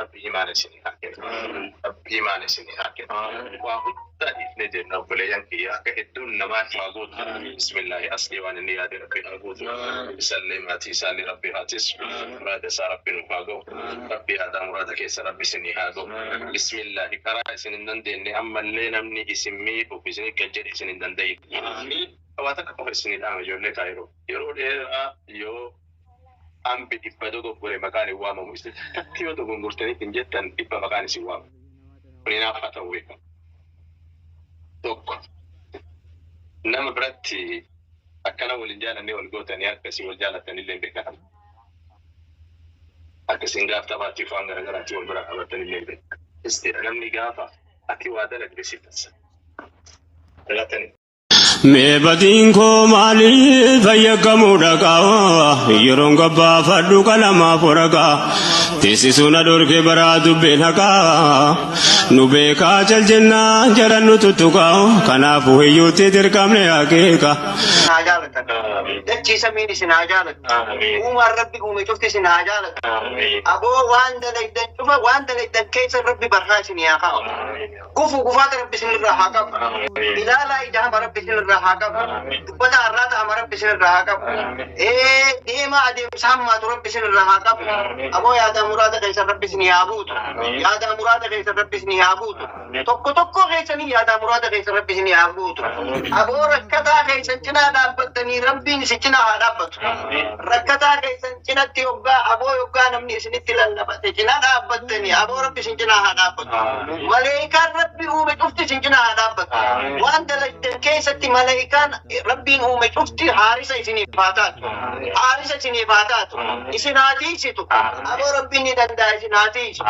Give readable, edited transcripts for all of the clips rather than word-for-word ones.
Rabbi imaana isinii haa kennu. Rabbi imaana isinii haa kennu. Waa hunda dhiifnee deemna obboleeyyan kiyya akka hedduun namaa haa guutu. Bismillaahi aslii waan inni yaade Rabbi haa guutu. Isallee maatii isaallee Rabbi haa tissu. Muraada isaa Rabbi nuuf haa ga'u. Rabbi yaadaa muraada keessa Rabbi isinii haa ga'u. Bismillaahi karaa isin hin dandeenne ammallee namni isin miidhuuf isin gad jedhe isin hin danda'in. Waa takka qofa isinii dhaama ijoollee Kaayiroo. Yeroo dheeraa yoo ambi 100 dogoggore maqaan hin waamamu. Isin takkatti yoo dogongortaniif hin jettan 100 maqaan isin waamamu. Kun hinaaffaa ta'uu beekama. Tokko nama biratti akkana wal hin jaalannee wal gootanii akka isin wal jaalattanillee hin beekan. Akka isin gaaf taphaatiif waan garaagaraatiin wal bira dhaabattanillee hin beekan. Isteedha namni gaafa ati waa dalagde si tassa. Dalattanii. Mee badiin koo maaliif fayyakkamuu dhaqaa yeroon gabbaafadhu qalamaaf waraqaa teessisuu na dhorke baraa dubbiin haqaa nu beekaa cal jennaan jaran nu tuttuqaa kanaafuu hiyyuutti dirqamne haqiiqa. Haa jaalatan. Dachii samiin isin haa jaalatu. Uumaan Rabbi uume cufti isin haa jaalatu. Aboo waan dalagdan cufa waan dalagdan keessa Rabbi barhaa isin haa kaa'u. Gufu gufaata Rabbi isinirraa haa qabu. Ilaalaa ija hama Rabbi isinirraa haa qabu. Dubbata arraata hama Rabbi isinirraa haa qabu. Ee deemaa adeemsa hammaatu Rabbi isinirraa haa qabu. Aboo yaadaa muraada keessan Rabbi isinii haa guutu. Yaadaa muraada keessan Rabbi isinii haa guutu. Tokko tokkoo keessanii yaadaa muraada keessan Rabbi isinii haa guutu. Aboo rakkataa keessan cinaa dhaabbattanii Rabbiin isin cinaa haa dhaabbatu. Rakkataa keessan cinatti yoggaa aboo yoggaa namni isinitti lallabate cinaa dhaabbattanii aboo Rabbi isin cinaa haa dhaabbatu. Maleekaan Rabbi uume cufti isin cinaa haa dhaabbatu. Waan dalagdan keessatti maleekaan Rabbiin uume cufti haarisa isiniif haa taatu. Haarisa isiniif haa taatu. Isin haa tiisitu. Aboo Rabbiin ni danda'a isin haa tiisu.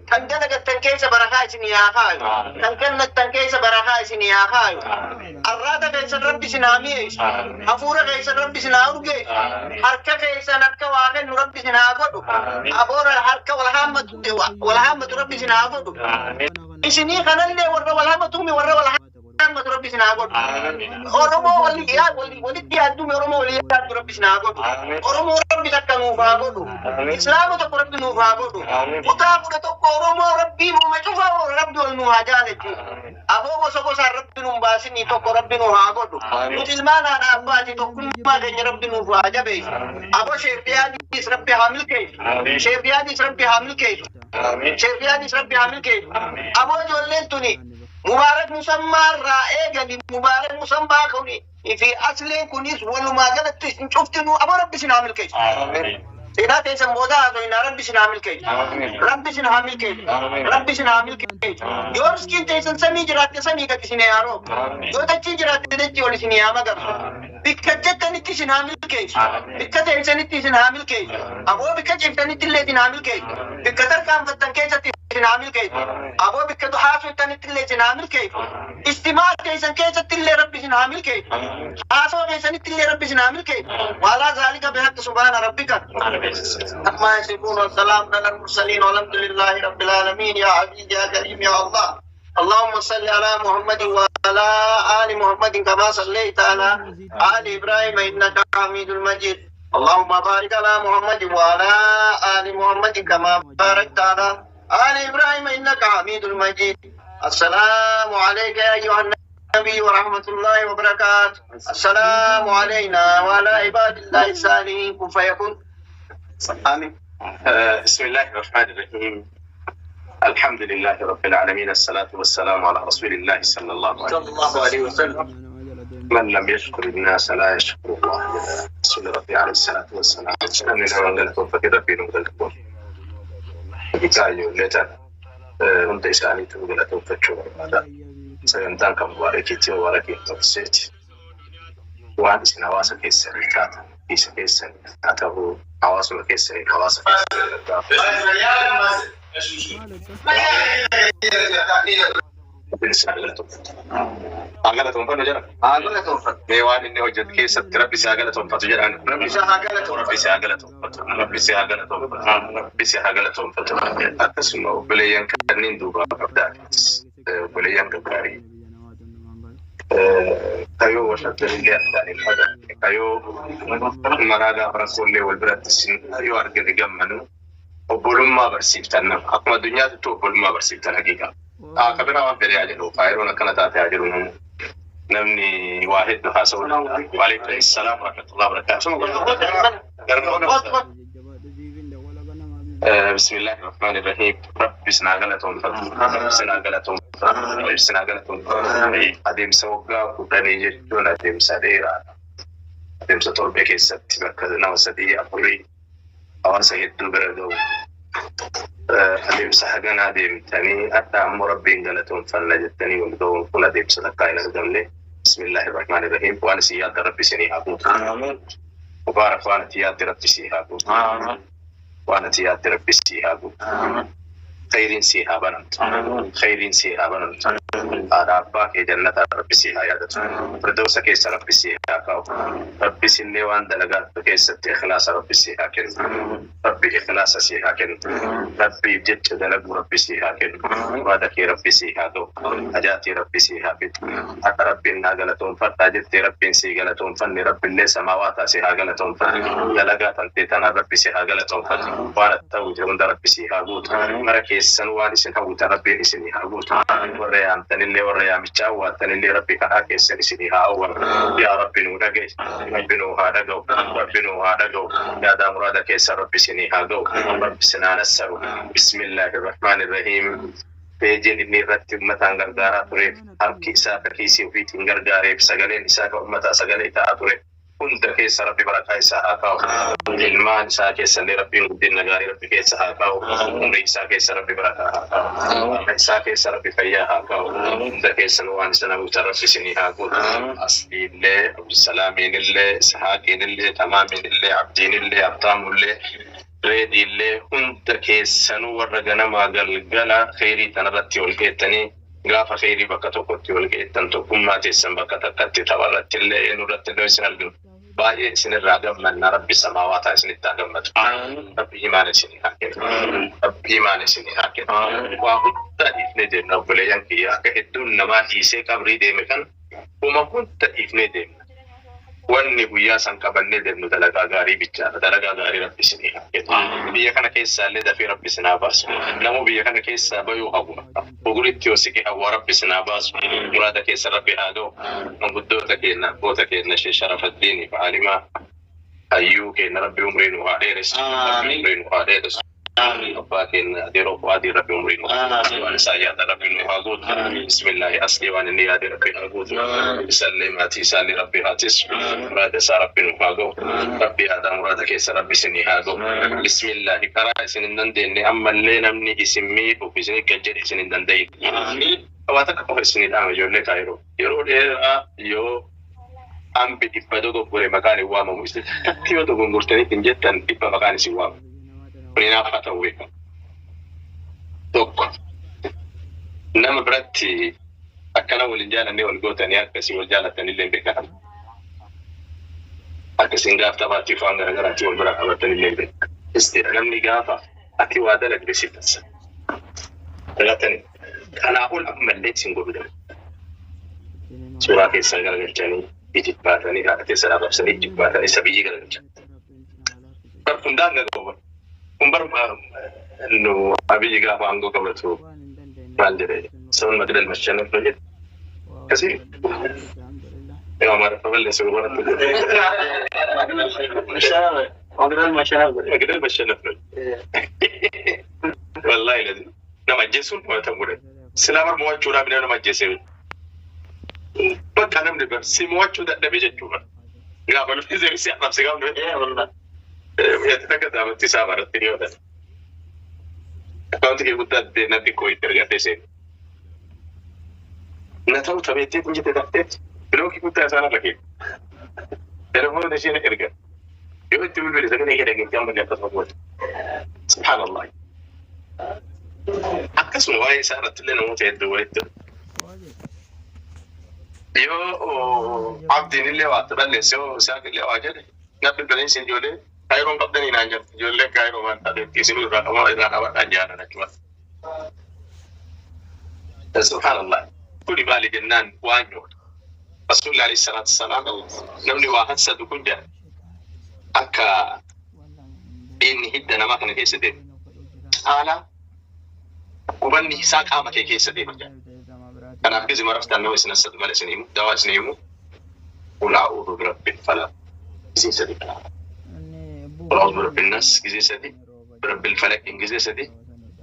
Kan dalagattan keessa barakaa isinii haa kaayu. Kan kennattan keessa barakaa isinii haa kaayu. Arraata keessan Rabbi isin haa mi'eessu. Hafuura keessan Rabbi isin haa urgeessu. Harka keessan harka waa kennu Rabbi isin haa godhu. Aboora harka wal haammatu wal haammatu Rabbi isin haa godhu. Isinii kanallee warra wal hammatuumi warra wal haammatu Rabbi isin haa godhu. Oromoo walitti yaadduumi Oromoo walii yaaddu Rabbi isin haa godhu. Oromoo Rabbi takka nuuf haa godhu. Islaama tokko Rabbi nuuf haa godhu. Kutaa 11 Oromoo Rabbiin uume cufa Rabbi wal nu haa jaalachiisu. Aboo gosa gosaan Rabbi nun baasinii tokko Rabbi nu haa godhu. Nuti ilmaan haadha abbaati tokkummaa keenya Rabbi nuuf haa jabeessu. Aboo Sheekh Riyaadiis Rabbi haa milkeessu. Sheekh Riyaadiis Rabbi haa milkeessu. Sheekh Riyaadiis Rabbi haa milkeessu. Aboo ijoolleen tuni Mubaarak Musammaa irraa eegali Mubaarak Musammaa kuni fi asliin kunis walumaa galatti isin cuftinuu aboo Rabbi isin haa milkeessu. Seenaa teessan booda haasoyinaa Rabbi isin haa milkeessu. Rabbi isin haa milkeessu. Rabbi isin haa milkeessu. Yoo riskiin teessan samii jiraatte samii gad isin haa roobu. Yoo dachii jiraatte dachii ol isin haa magarsu. Bikka jettanitti isin haa milkeessu. Bikka teessanitti isin haa milkeessu. Aboo bikka ciiftanitti illee isin haa milkeessu. Bikka tarkaanfattan keessatti isin haa milkeessu. Aboo bikka haasoftanitti illee isin haa milkeessu. Istimaa teessan keessatti illee Rabbi isin haa milkeessu. Haasoo keessanitti illee Rabbi isin haa milkeessu. Waalaa zaalika bihaqqi subhaana rabbika. Ammaa yasifuun wassalaam alal mursaliin walhamdulillahi rabbil aalamiin yaa aziiz yaa kariim yaa Allah. اللهم صل على محمد وعلى آل محمد كما صليت على آل إبراهيم إنك حميد المجيد. اللهم بارك على محمد وعلى آل محمد كما باركت على آل إبراهيم إنك حميد المجيد. السلام عليك يا أيها النبي ورحمة الله وبركاته. السلام علينا وعلى عباد الله الصالحين. كن فيكون. آمين. بسم الله الرحمن الرحيم. الحمد لله رب العالمين الصلاة والسلام على رسول الله صلى الله عليه صلى الله عليه وسلم. من لم يشكر الناس لا يشكر الله. رسول ربي عليه الصلاة والسلام. Namni nama galatoonfate Rabbiin nu galatoonfata. Bitaa ijoollee tana hunda isaaniitu galatoonfachuu barbaada. Sagantaan kan Mubaarakiitti Mubaarakiin tolseeti. Waan isin hawaasa keessanii taatan isa keessanii haa ta'u hawaasuma keessanii hawaasa keessanii gargaaru. Rabbiin isin haa galatoonfatu. Haa galatoonfannu jedha. Haa galatoonfatu. Mee waan inni hojjetu keessatti Rabbi si haa galatoonfatu jedhaan. Rabbi isaa haa galatoonfatu. Rabbi si haa galatoonfatu. Rabbi si haa galatoonfatu. Rabbi si haa galatoonfatu. Akkasuma obboleeyyan kanneen duubaa qabdaanis obboleeyyan gaggaarii kayoo wal dhabdanillee addaan hin fagaanne kayoo maraa gaafa rakkooillee wal biratti isin yoo argine gammanu Obbolummaa barsiiftan nama. Akkuma addunyaatti obbolummaa barsiiftan haqiiqa. Akka biraa waan fedhe haa jedhu. Kaayiroon akkana taate haa jedhu namu. Namni waa hedduu haasa'uu danda'a. Waalaikum salaam wa rahmatullahi wa barakaatuh. بسم الله الرحمن الرحيم ربي سنا غلطون ربي سنا غلطون ربي سنا غلطون adeemsa waggaa 10 jechuun adeemsa dheeraadha. Adeemsa torbee keessatti bakka nama sadii afurii hawaasa hedduu bira ga'u. Adeemsa haganaa deemtanii adda ammoo rabbiin galatoonfanna jettanii wal ga'uun kun adeemsa takkaa hin argamne. Bismillaahi rahmaani rahiim. Waan isin yaadda rabbi isinii haa guutu. Mubaarak waan ati yaadde rabbi sii haa guutu. Waan ati yaadde rabbi sii haa guutu. Khayriin sii haa banamtu. Khayriin sii haa banamtu. Haadha abbaa kee jannataa rabbi sii haa yaadatu. Firdawsa keessa rabbi sii haa kaa'u. Rabbi sillee waan dalagaattu keessatti ikhlaasa rabbi sii haa kennu. Rabbi ikhlaasa sii haa kennu. Rabbiif jecha dalaguu rabbi sii haa kennu. Muraada kee rabbi sii haa ga'u. Hajaatii rabbi sii haa fidu. Akka rabbiin naa galatoonfadhaa jettee rabbiin sii galatoonfanne rabbiillee samaawaataa sii haa galatoonfanne. Dalagaa tantee tana rabbi sii haa galatoonfanne. Waan ati hawwite hunda rabbi sii haa guutu. Mara keessan waan isin hawwitan rabbiin isinii haa guutu. Warra yaamtanillee warra yaamichaa awwaattanillee rabbi kadhaa keessan isinii haa awwalu. Yaa rabbi nuu dhaga'i. Rabbi nuu haa dhaga'u. Rabbi nuu haa dhaga'u. Yaadaa muraada keessan rabbi isinii haa ga'u. Rabbi isin haa nassaru. Bismillaahi rahmaani rahiim. Peejiin inni irratti uummataan gargaaraa tureef harki isaa ka kiisii ofiitiin gargaareef sagaleen isaa ka uummataa sagalee ta'aa ture. Hunda keessa rabbi barakaa isaa haa kaa'u. Ilmaan isaa keessallee rabbiin guddina gaarii rabbi keessa haa kaa'u. Umrii isaa keessa rabbi barakaa haa kaa'u. Qaama isaa keessa rabbi fayyaa haa kaa'u. Hunda keessan waan isin hawwitan rabbi isinii haa guutu. Asliillee, Abdusalaamiinillee, Ishaaqiinillee, Tamaamiinillee, Abdiinillee, Habtaamuullee, Reediillee hunda keessanuu warra ganamaa galgala kheyrii tanarratti wal geettanii gaafa kheyrii bakka tokkotti wal geettan tokkummaa teessan bakka takkatti tapharratti illee eenyurratti illee isin arginu. Baay'ee isinirraa gammanna rabbi samaawaataa isinitti haa gammadu. Rabbi imaana isinii haa kennu. Rabbi imaana isinii haa kennu. Waa hunda dhiifnee deemna obboleeyyan kiyya akka hedduun namaa dhiisee qabrii deeme kan huma hunda dhiifnee deemna. Wanni guyyaa san qabannee deemnu dalagaa gaarii bichaadha. Dalagaa gaarii rabbi isinii haa kennu. Biyya kana keessaa illee dafee rabbi isin haa baasu. Namuu biyya kana keessaa bayuu hawwa. Uguritti yoo siqe hawwa rabbi isin haa baasu. Muraada keessa rabbi haa ga'u. Manguddoota keenya abboota keenya Sheekh Sharafaddiinii fi Alimaa hayyuu keenya rabbi umrii nu haa dheeressu. Rabbi umrii nu haa dheeressu. Abbaa keenya adeeroo Fu'aadii rabbi umrii nu haa dheeressu. Waan isaan yaadan rabbi nu haa guutu. Bismillaahi aslii waan inni yaade rabbi haa guutu. Isallee maatii isaallee rabbi haa tissu. Muraada isaa rabbi nu haa ga'u. Rabbi yaadaa muraada keessa rabbi isinii haa ga'u. Bismillaahi karaa isin hin dandeenye ammallee namni isin miidhuuf isin gad jedhe isin hin danda'in. Waa takka qofa isinii dhaama ijoollee Kaayiroo. Yeroo dheeraa yoo hambi dhibba dogoggore maqaan hin waamamu. Isin takkatti yoo dogongortaniif hin jettan dhibba maqaan isin waamamu. Kun hinaaffaa ta'uu beekama. Tokko nama biratti akkana waliin jaalannee wal gootanii akkasii wal jaalattanillee hin beekamu. Akkasiin gaaf taphaatti waan garaagaraatti wal bira qabatanillee hin beekamu. Isteedha namni gaafa ati waa dalagde si tassa. Dagatanii kanaa ol ammallee isin godhu danda'u. Suuraa keessan garagalchanii ijibbaatanii haadha keessan arrabsanii ijibbaatanii isa biyyi garagalchan. Bar kun daangaa qabu bar. Kun bar nu Abiyyi gaafa aangoo qabatu maal jedhee sabni magdal mashanaf ነው jedhe. Akkasii yoo Amaariffa balleesse gurbaratti. Magdal mashanaf ነው. Wallaahi lazi nama ajjeesuun mo'atamuu dha. Silaa bar mo'achuudhaaf nama ajjeesee bakka namni bar si mo'achuu dadhabe jechuudha. Gaafa nuti si arrabse gaafa nuti yaatti takka daamatti isaa baratti ni yoodha. Akkaawunti kee guddaa deemna xiqqoo itti argattee seenu. Na ta'u tapheettee injite taftee bilookii guddaa isaan irra kee. Telefoona isheen erga. Yoo itti bilbile sagalee kee dhageetti amma akkasuma goote. Subhaanallah. Akkasuma waa'ee isaa irratti illee namoota hedduu walitti yoo abdiin illee waa itti balleesse yoo isaaq illee waa jedhe na bilbileen isin ijoollee Kaayiroon qabdanii naan jirti ijoolleen Kaayiroo waan taateef isin irraa qabaa irraa qabadhaan jaalan achuma. Subhaanallah. Kuni maali jennaan waan nyoota. Rasuulli alayhi salaatu wassalaam namni waa hassadu kun jedha akka inni hidda namaa kana keessa deemu. caalaa hubanni isaa qaama kee keessa deema jira. Kanaaf gizima raftan nama isin assadu malee isin himu, dawaa isin himu. Qul a'uudhu birabbil falaq gisee sadi kana. Qul a'uudhu birabbin nas gisee sadi, birabbil falaq gisee sadi,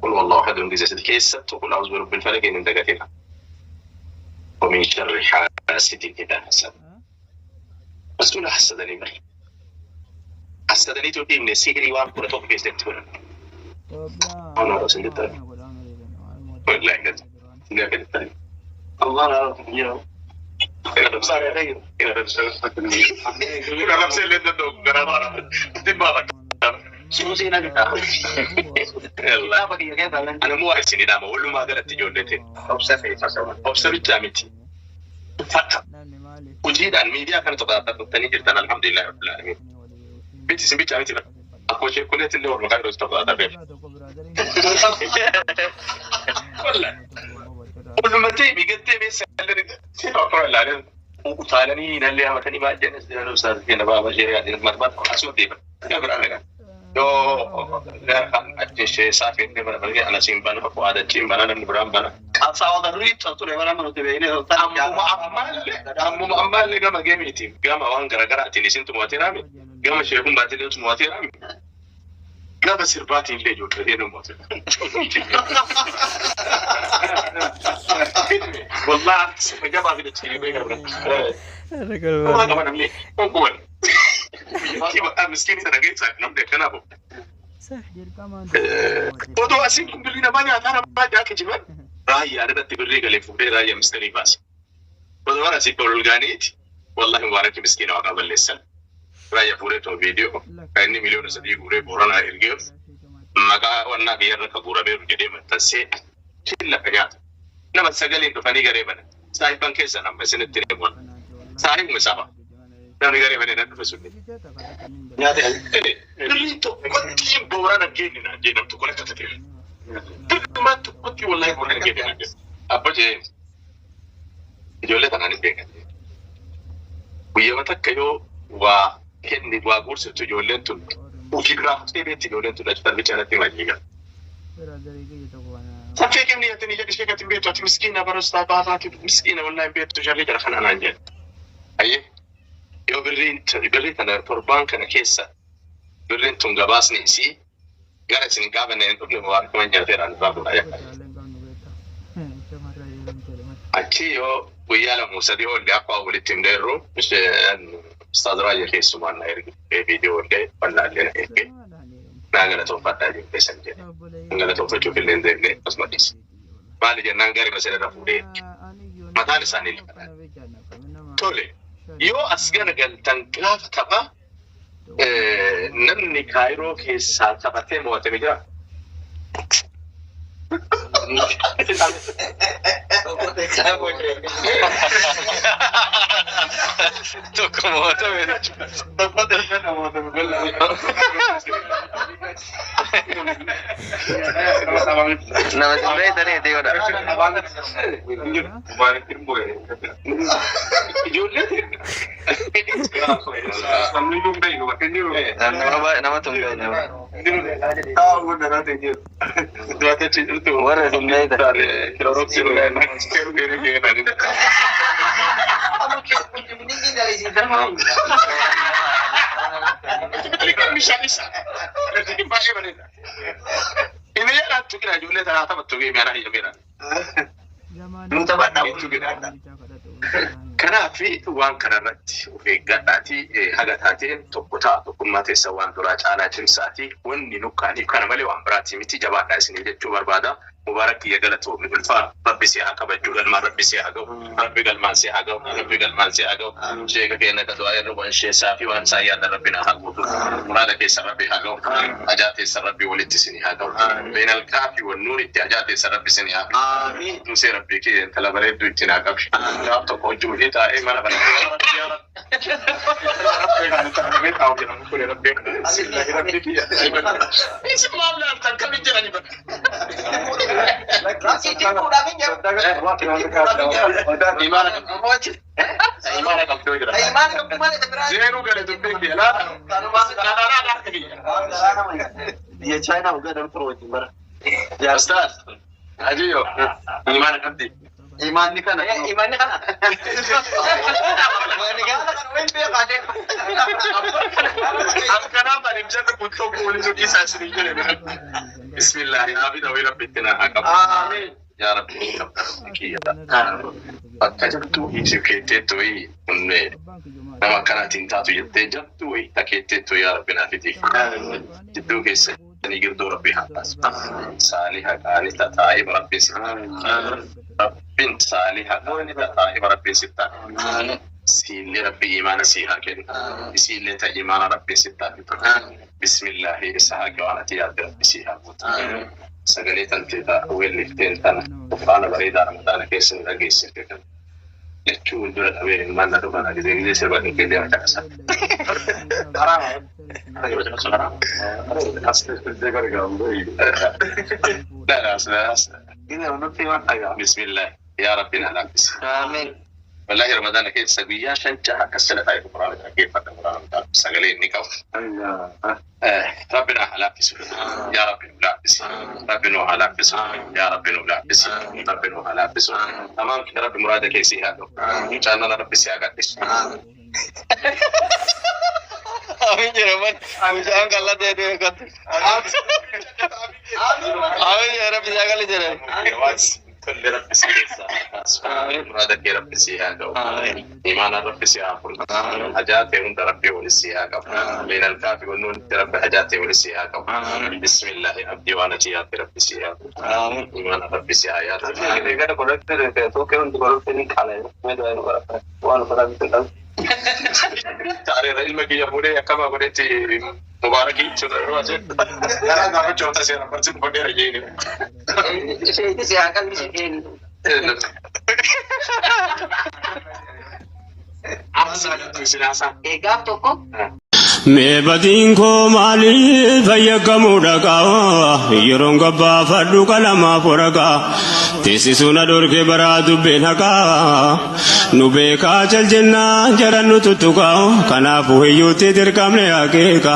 qul wallahu ahadun gisee sadi. Keessattuu qul a'uudhu birabbil falaq hin dagatina. ومن شر حاسد إذا حسد. Rasuula hassadanii bari. Hassadaniitu dhiibne sihirii waan 11 keessatti godhan. Wallahi gadi. Gadi. Allah ya. Ana moo isin dhaama walumaa galatti ijoollee obsa bichaa miti. Uffata hojiidhaan miidiyaa kana tokko jirtan alhamdulillah rabbil alamin. Miti isin bichaa miti akkoo ishee kuneet illee warra kaan tokko taphee. Wallahi. Walumatee migattee beessa illee utaalanii nallee hamatanii baay'een as jiran ustaas kenna baaba ishee yaadin marbaat asuma deeman. Yaa biraan dhagaa. Yoo kan ajjeeshee saafii mana balgee anasiin bana fu'aadachiin bana namni biraan bana. Ammuma ammaallee gama geemiitiin gama waan garaagaraatiin isintu mo'ateeraami gama sheekun baatilee mo'ateeraami gama sirbaatiin illee ijoollee nu mo'ateera. Wallahi sirba jabaa fi dachee beekamna. Kuma qaba namni konkuwan. Miskiin sana keessa namni akkanaa bo'u. Otoo asiin kun birrii namaa nyaataa namaa nyaata jiban raayyaa irratti birrii galee fuudhee raayyaa misterii baase. Otoo waan asii ol gaaniiti wallahi mubaarakki miskiina waaqaa balleessan. Raayyaa fuudhee too viidiyoo kan inni miliyoona 3 guuree Booranaa ergeef maqaa wannaa biyyarra ka guurameeru jedhee maxxansee achiin lafa nyaata. Nama sagaleen dhufanii garee banan. Saahibban keessan amma isinitti himuun. Saahibuma saba. Namni garee banee nan dhufe sunni. Nyaata birrii tokkotti Boorana geenne naan jee nam tokko akka ta'e. Birrii tokkotti wallahi Boorana geenne naan jee. Abba jee ijoollee tanaan hin beekan. Guyyaa takka yoo waa kenni waa guursiftu ijoolleen tun ofii biraa fuutee beekti ijoolleen tun achi tarbicha irratti majiiga. Saffee kenni jettanii jedhi ishee gatiin beektu ati miskiina barostaa baafaati miskiina wallahi hin beektu jarri jara kana naan jedhe. Ayyee yoo birriin birrii tana torbaan kana keessa birriin tun gabaasni isii gara isin gaafanne hin dhufne mubaarakuma nyaateeraan irraa fuudhaa yakka. Achi yoo guyyaa 2 3 oolle akka walitti hin deerru Ustaaz Raayyaa keessumaan na erge viidiyoo illee bal'aallee na erge naa galatoonfadhaa jettee san jedhe. Galatoonfachuuf illee hin deemne asuma dhiise. Maali jennaan gari masala irra fuudhee erge. Mataan isaanii lafa. Tole yoo as garagaltan gaafa tapha namni Kaayiroo keessaa taphatee mo'atame jira. Tokko mo'atame jechuudha. Nama sin beektanii itti godha. Ijoollee Nama tun beekne. Warra sin beektan. Inni jedhattu kira ijoollee tanaa taphattu geemiyaadha hayyameera. Kanaaf waan kanarratti of eeggadhaatii haga taateen tokko ta'a tokkummaa teessa waan duraa caalaa cimsaatii wanni nukkaaniif kana malee waan biraatii miti jabaadhaa isinii jechuu barbaada. Mubaarak kiyya galatoomni ulfaa rabbi si haa kabajju galmaan rabbi si haa ga'u rabbi galmaan si haa ga'u rabbi galmaan si haa ga'u sheeka keenya ka du'aa irra waan sheessaa fi waan isaan yaaddan rabbi na haa guutu muraada keessa rabbi haa ga'u ajaa teessa rabbi walitti isinii haa ga'u beenal kaafi wan nuun itti ajaa teessa rabbi isinii haa ga'u Musee rabbi kee intala bareedduu itti naa qabi gaaf tokko hojii hojii taa'ee mana bana Isin maal laaltan kamiin jedhani bara. Imaana qabdoo jira. Zeenuu gale dubbiin kiyya laata. Biyya Chaayinaa waggaa dama ture wajjin bara. Ustaaz. Ajiyo. Imaana qabdi. Imaanni kana. Imaanni kana. Imaanni kana. Akkanaa bani jarri kun tokko waliin dhiisaa isin jedhe. Bismillaahi abida wayi rabbi itti naa haa qabu. Amiin. Yaa rabbi qabda kiyya. Bakka jirtu hiisi keetteettu wayii kun nama akkanaatiin taatu jettee jirtu wayii takeetteettu yaa rabbi naa fiti. Jidduu keessa ni girdoo rabbi haa taasu. Saaliha qaanita taa'iba rabbi si. Rabbin saaliha qaanita taa'iba rabbi si ta'a. Siillee rabbi imaana sii haa kennu. Isiillee ta imaana rabbi si ta'a. Bismillaahi isa haa waan ati yaadde rabbi sii haa guutu. Sagalee tantee ta'a weellifteen tana qur'aana bareedaa ramadaana keessa nu dhageessifte kan jechuun dura dhabee ilmaan na dhufan gizee gizee sirba qinqillee macaqasa. Bismillah yaa rabbi na laaffisi. Amiin. Wallahi ramadaana keessa guyyaa shan jaha akkas jala taa'ee qur'aana dhaggeeffadha qur'aana sagalee inni qabu. Rabbi na haa laaffisu. Yaa Rabbi nu laaffisi. Rabbi nu haa laaffisu. Yaa Rabbi nu laaffisi. Rabbi nu haa laaffisu. Tamaam Rabbi muraada kee sii haa ta'u. Mucaan Rabbi si haa gadhisu. Amin jedhaman mucaan qallatee deemkatu. Amin jedhe rabbi isaa galli jedhe. Tolli Rabbi si keessaa haa kaasu. Muraada kee Rabbi si haa ga'u. Imaana Rabbi si haa furu. Hajaa ta'e hunda Rabbi wali si haa qabu. Leenal kaafi wannuun itti Rabbi hajaa ta'e wali si haa qabu. Bismillaahi abdii waan ati yaadde Rabbi si haa qabu. Imaana Rabbi si haa yaadu. Taariira ilma kiyya fuudhee akkama godhetti mubaarakii jechuudha yeroo asii. Garaa gaafa coota seera barsi dhufadheera jeeni. Ishee si haa qalbi si kennu. Gaaf tokko Mee batiin koo maaliif fayyakkamuu dhaqaa? Yeroon gabbaafadhu qalamaaf waraqaa. Teessisuu na dhorke baraa dubbeen haqaa. Nu beekaa cal jennaan jaran nu tuttuqaa. Kanaafuu hiyyuutti dirqamne akeeka.